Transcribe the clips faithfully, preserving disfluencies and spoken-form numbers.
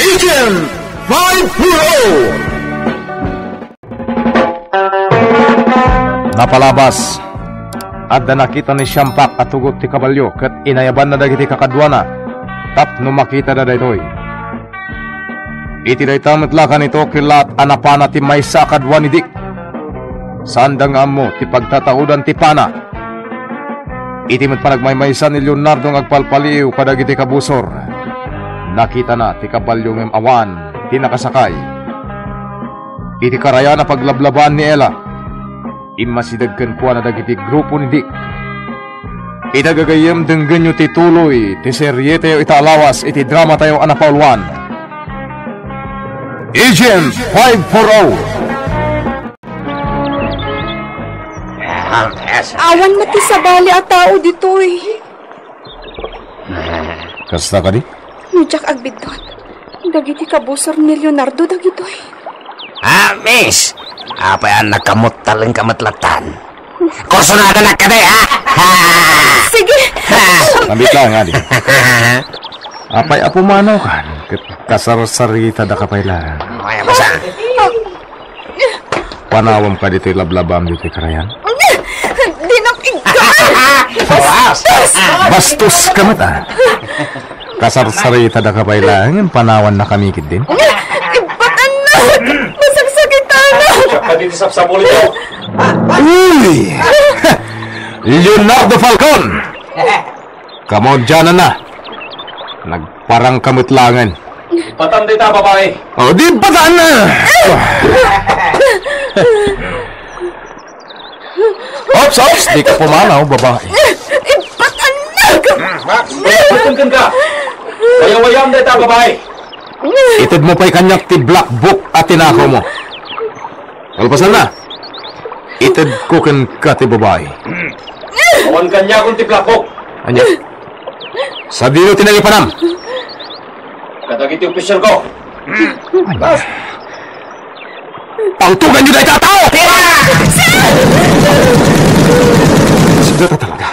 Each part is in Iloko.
Agent five four oh. Napalabas, adda nakita ni Siampak a tugot ti kabalio ket inayabanna dagiti kakaduana tapno makitada daytoy. Iti dayta met la kanito, kilat a napana ti maysa a kadua ni Dick. Saanda nga ammo ti pagtataudan ti pana. Iti met panagmaymaysa ni Leonardo nga agpalpaliiw kadagiti kabusor, nakitana ti kabalio ngem awan ti nakasakay. Iti karayan a paglablabaan ni Ella, immasideg kenkuana dagiti grupo ni Dick. Ita gagayyem, denggenyo ti tuloy ti serietayo ita a lawas iti dramatayo a napauluan, Agent five four oh. Awan met ti sabali a tao ditoy. Kasta kadi? No diak agbiddut, dagiti kabusor ni Leonardo dagitoy. Ah, miss! Apay a nakamuttalenka met lattan? Kursunadanak kadi, ha? Ha! Sige! Ha! Nabit lang, adi. Apay a pumanaw kan, ket kasarsaritada ka pay laeng. Ay, basta. Panawam ka ditoy lablabam ditoy karayan? Dinak igga! Bastos! Bastos ka met, ah. Kasarsaritada ka pay laeng, panawan na kami ketdin. Ibbatan na! Masaksakitan na! Siya pa dito sa sapulito. Uy! Leonardo Falcon! Kamo dianan na. Nagparang ka met laengen. Ibbatan dayta babai. O, di ibbatan na! Ops, ops, di ka pumanaw, babai. Ibbatan na! Max, makikenken ka. Wayawayam dayta babai. Ited mo pay kaniak ti black book a tinakaw mo. Kalpasan na. Ited ko kenka ti babai. Awan kaniakon ti black book. Ania? Sadino ti nangipanam? Kadagiti opisyal ko. Pangtugan niyo dayta a tao! Sida ta talaga.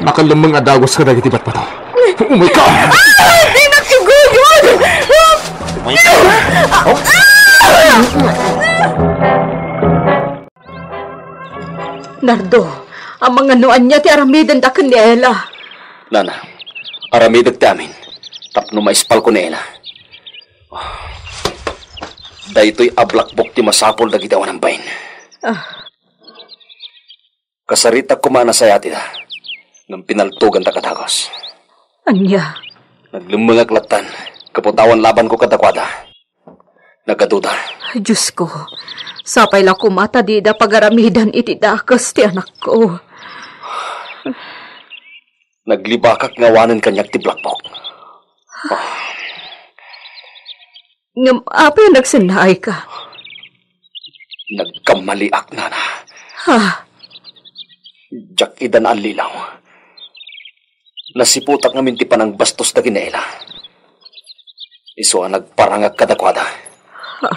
Nakalemmeng a dagus kadagiti batbato. Umay ka! Ah! Dinak iguyod! Umay ka! Nardo, amangan no ania ti aramidenda ken ni Ella. Nana, aramidek ti amin tapno maispalko ni Ella. Daytoy a black book ti masapul dagiti awan ambain. Ah. Kasaritak koma a nasayatida, ngem pinaltoganta a dagus. Ania? Naglemmengak lattan, gapu ta awan labanko kadakuada. Nagaduda. Diosko, sapay la koma ta dida pagaramidan iti dakes ti anakko. Naglibakak nga awanen kaniak ti black book. Ngem apay a nagsennaayka? Nagkammaliak, nana. Ha? Diak ida naallilaw. Nasiputak ngamin ti panangbastos dagiti Ella. Isu a nagparangak kadakuada. Ha?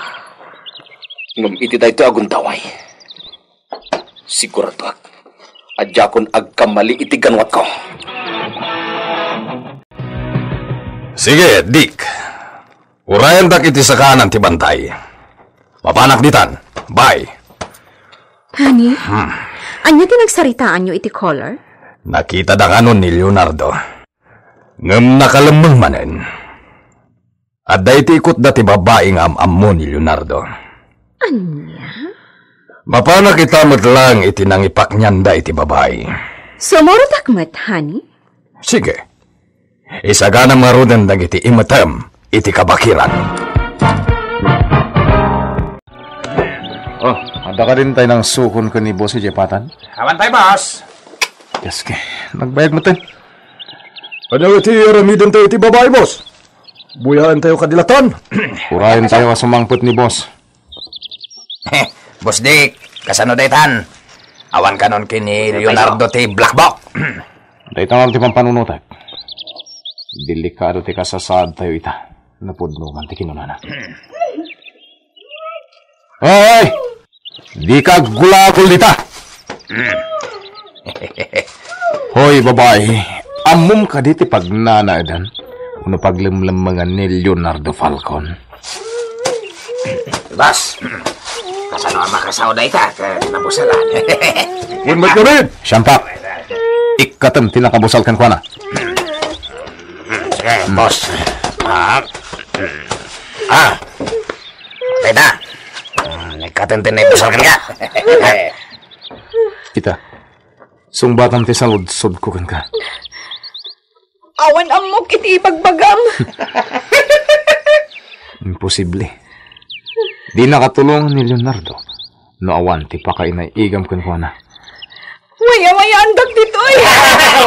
Ngem iti daytoy a gundaway, siguradoak a diakon agkammali iti ganwatko. Sige, Dick. Urayandak iti sakanan ti bantay. Mapanak ditan. Bye. Honey, ania ti nagsaritaanyo iti caller? Nakitada kanon ni Leonardo. Ngem nakalemmeng manen. Adda iti ikutda ti babai nga am-ammo ni Leonardo. Ania? Mapanak ita met laeng iti nangipaknianda iti babai. Sumurotak met, honey? Sige. Isaganam ngaruden dagiti imetem iti kabakiran. Oh, adda kadin tay nangsukon ken ni Boss idiay patan? Awan tay, boss. Yes, ke. Nagbayag metten. Ania ti aramidentayo iti babai, boss? Buyaentayo kadi lattan. Urayentayo a sumangpet ni boss. Boss Dick, kasano daytan? Awan kanon ken ni Leonardo ti black book. Dayta ngarud ti pampanunotek. Delikado ti kasasaadtayo ita. Napudno man ti kinunana. Hoy! Dika aggulagol dita! Hoy, babai, ammom kadi ti pagnanaedan? Wenno paglemlemmengan ni Leonardo Falcon? Boss, kasano a makasao dayta ket nabusalan? Wen met ngamin! Siampak, ikkatem ti nakabusal kenkuana. Sige, boss. Ah. Ah. Dayta. Ah, ikkatem ti naibusal kenka. Ita, sungbatam ti saludsodko kenka. Awan ammok iti ibagbagam. Imposible. Di nakatulong ni Leonardo no awan ti pakainay-igam kenkuana. Waya-wayaandak ditoy.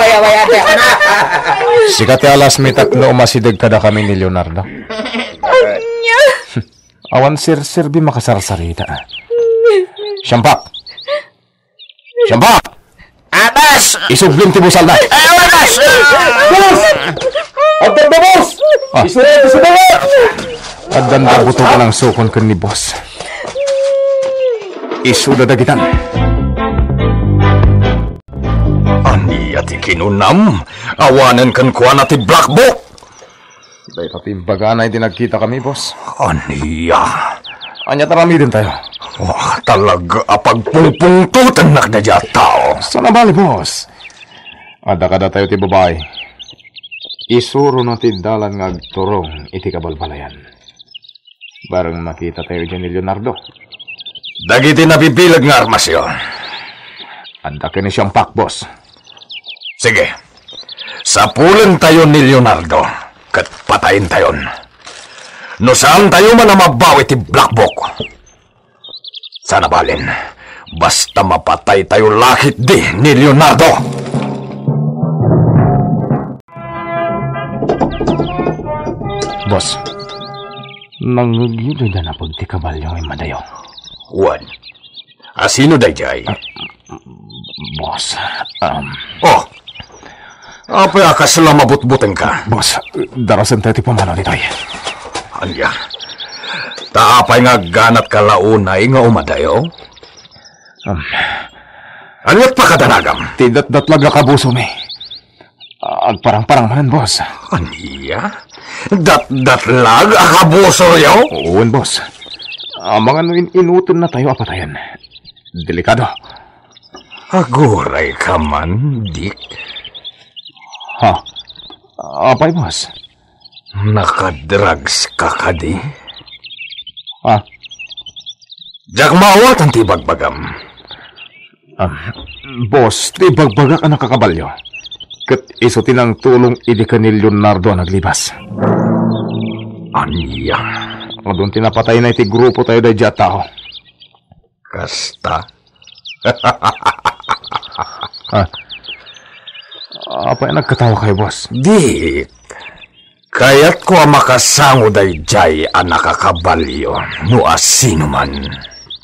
Waya-waya, te, ano? Sika ti alas mi tapno umasideg kadakami ni Leonardo. Ania? Awan serserbi makasarsarita. Siampak! Siampak! Ah, boss! Isublim ti busalna. Ah, boss! Boss! Addanda, boss! Ah. Isuda ti subanga! Addanda butogan ang sukon ken ni boss. Isuda dagitan. Ania ti kinunam? Awanen kenkuana ti black book. Dayta ti imbagana idi nagkitakami, boss. Ania? Ania ti aramidentayo? Wah, talaga a pagpungpungtotennak daydiay a tao. Saan a bale, boss? Adda kadatayo ti babai. Isurona ti dalan nga agturong iti kabalbalayan. Bareng makitatayo idiay ni Leonardo. Dagiti nabibileg nga armasyo. Adda ken ni Siampak, boss. Sige. Sapulentayo ni Leonardo ket patayentayon. No saantayo man a mabawi ti black book, saan a balen, basta mapataytayo la ketdi ni Leonardo. Boss, nangngegyo daydiay napag ti kabalio nga immadayo. Wen, a sino daydiay? Ah, boss, um, Oh! Apay a kasla mabutbutengka? Boss, darasentayo ti pumanaw ditoy. Ania? Ta apay nga agganatka la unay nga umadayo? Um, Ania ti pakadanagam? Ti datdatlag a kabusormi. Agparangparang manen, boss. Ania? Datdatlag a kabusoryo? Wen, boss. Amangan no in-inutennatayo a patayen. Delikado. Agurayka man, Dick. Ha? Apay, boss? Nakadrugs ka kadi? Ah. Diak maawatan ti ibagbagam. Ah, boss, ti ibagbagak a nakakabalio. Ket isu ti nangtulong idi ken ni Leonardo a naglibas. Ania? Adun ti napatayna iti grupotayo daydiay a tao. Kasta? Ah. Apay a nagkatawakayo, boss? Dick, kayatko a makasango daydiay a nakakabalio no a sino man.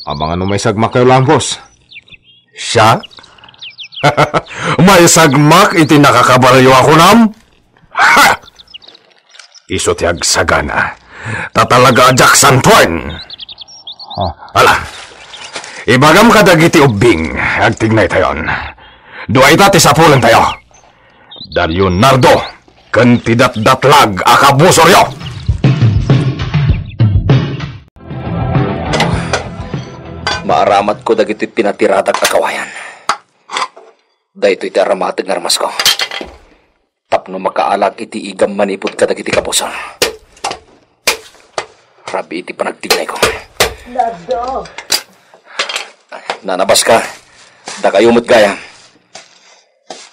Amangan no maisagmakkayo laeng, boss. Siak? Maisagmak iti nakakabalio a kunam? Ha! Isu ti agsagana. Ta talaga a diak santoen. Ah. Ala, ibagam kadagiti ubbing, agtignaytayon. Dua ita ti sapulentayo. Da Leonardo, ken ti datdatlag a kabusoryo. Maaramatko dagiti pinatiradak a kawayan. Daytoy ti aramateg nga armasko. Tapno makaalak iti igam manipud kadagiti kabusor. Rabii ti panagtignayko. Leonardo. Nanabaska. Dakayo met gayam.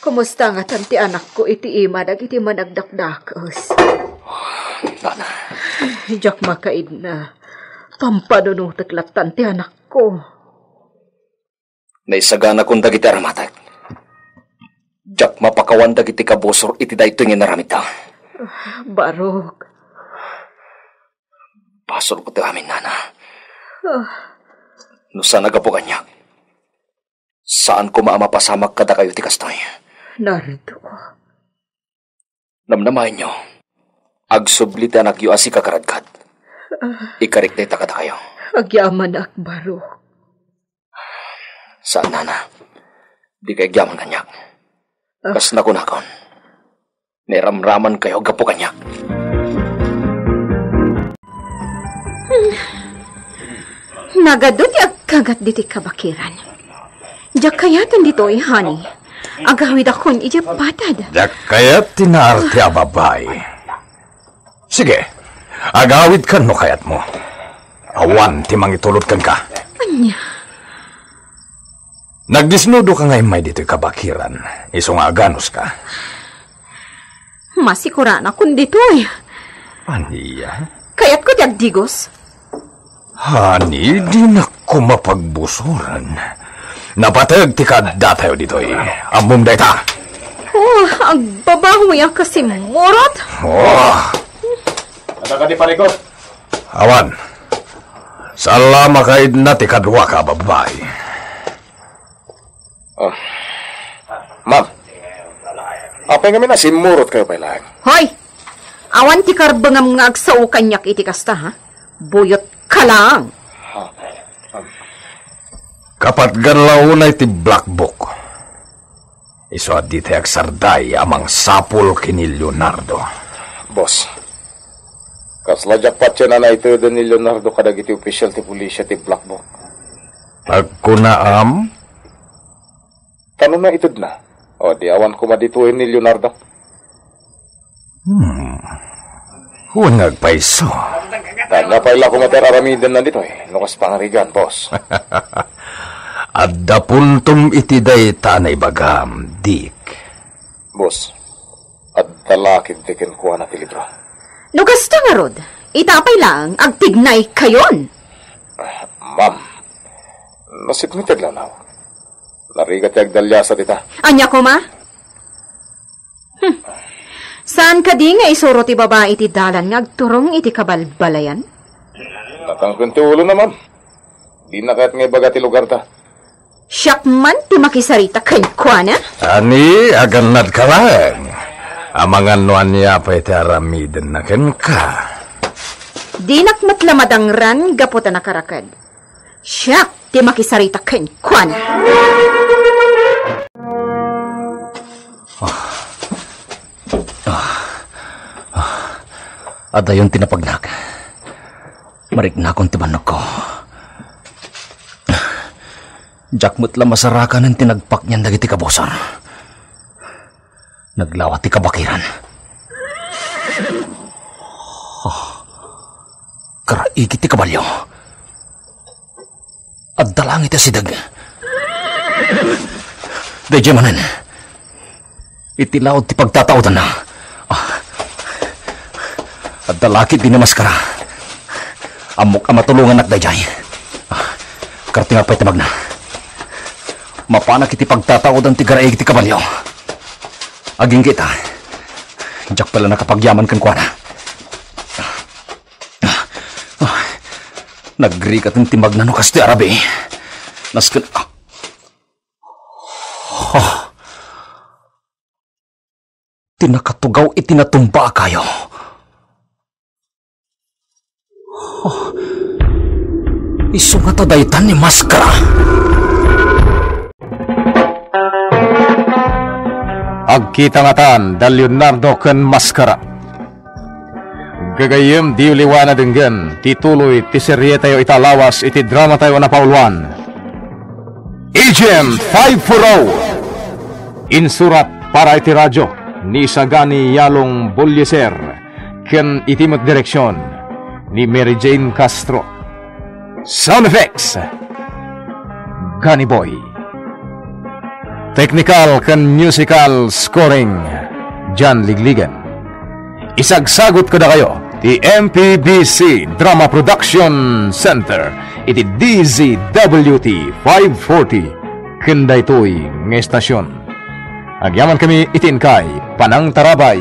Kumusta ngatan ti anakko iti ima dagiti managdakdakes? Nana. Diak makaidna. Pampanunotek lattan ti anakko. Naisaganakon dagiti aramatek. Diak mapakawan dagiti kabusor iti daytoy nga inaramidda. Barok. Basolko ti amin, nana. Ah. No saan a gapu kaniak, saan koma a mapasamak kadakayo ti kastoy. Nardo. Namnamaenyo, agsubli ti anakyo a si Kakaradkad. Ah. Ikarik dayta kadakayo. Agyamanak, Barok. Saan, nana. Dika agyaman kaniak. Ah. Kas nakunakon. Nairamramankayo gapu kaniak. Hmm. Nagadu ti agkagat ditoy kabakiran. Diak kayaten ditoy, honey. Agawidakon idiay patad. Diak kayat ti naarte a babai. Sige, agawidkan no kayatmo. Awan ti mangitulod kenka. Ania? Nagdisnudoka nga immay ditoy kabakiran, isu nga aganuska. Masikuranakon ditoy. Ania? Kayatko ti agdigos. Honey, dinak koma pagbusoren. Napateg ti kaaddatayo ditoy. Ammom dayta. Oh, agbabahoyak a simmurot. Oh. Adda kadi parikut? Awan. Saan la makaidna ti kaduaka a babbai. Oh. Ma'am. Apay ngamin a simmurotkayo pay laeng? Hoy! Awan ti karbengam nga agsao kaniak iti kasta, ha? Buyot ka lang. Ha? Kapatgan la unay ti Black Book. Isu a ditay agsarday a mangsapul ken ni Leonardo. Boss, kasla diak patien a naiteden ni Leonardo kadagiti opisyal ti pulisia ti Black Book. Agkunaam? Ta no naitedna, o di awan koma ditoy ni Leonardo. Hmm. Wen nga agpayso. Ania pay la koma ti ar-aramidenna ditoy, no kas pangarigan, boss? Adda puntom iti dayta a naibagam, Dick. Boss, adda la ketdi kenkuana ti libro. No kasta ngarud, ita pay laeng agtignaykayon. Ah, ma'am, nasipngeted la, no? Narigat ti agdaliasat ita. Ania koma? Hmm. Saan kadi nga isuro ti babai iti dalan nga agturong iti kabalbalayan? Natangken ti ulona, ma'am. Dina kayat nga ibaga ti lugarda. Siak man ti makisarita kenkuana. Ani, agannadka laeng. Amangan no ania pay ti aramidenna kenka. Dinak met la madangran gapu ta nakaraked. Siak ti makisarita kenkuana. Ah. Ah. Ah. Adayon ti napagnak. Mariknakon ti bannogko. Diak met la masarakanen ti nagpaknian dagiti kabusor. Naglawa ti kabakiran. Ah. Karaigi ti kabalio. Adda langit a sideg. Daydiay manen, iti laud ti pagtataodanna. Ah. Adda la ketdi ni maskara. Ammok a matulongannak daydiay. Ah. Kartingak pay ti magna. Mapanak iti pagtataodan ti garaig ti kabalio. Agingga ita. Diak pay la nakapagyaman kenkuana. Ah, nagrikaten ti magna no kastoy a rabii. Nasken, ah. Ah. Ti nakatugaw iti natumba a kayo. Ah. Isu ngata dayta ni maskara. Agkita ngatan da Leonardo ken maskara. Gagayyem, diyo liwa a nadenggen ti tuloy ti serietayo ita a lawas iti dramatayo a napauluan, Agent five four oh. Insurat para iti radio ni Sagani Yalong Bolieser ken iti met direksion ni Mary Jane Castro. Sound effects, Gani Boy. Technical ken musical scoring, John Ligligan. Isagsagut kadakayo ti M P B C Drama Production Center iti D Z W T five forty ken daytoy nga estasion. Agyamankami iti inkay panangtarabay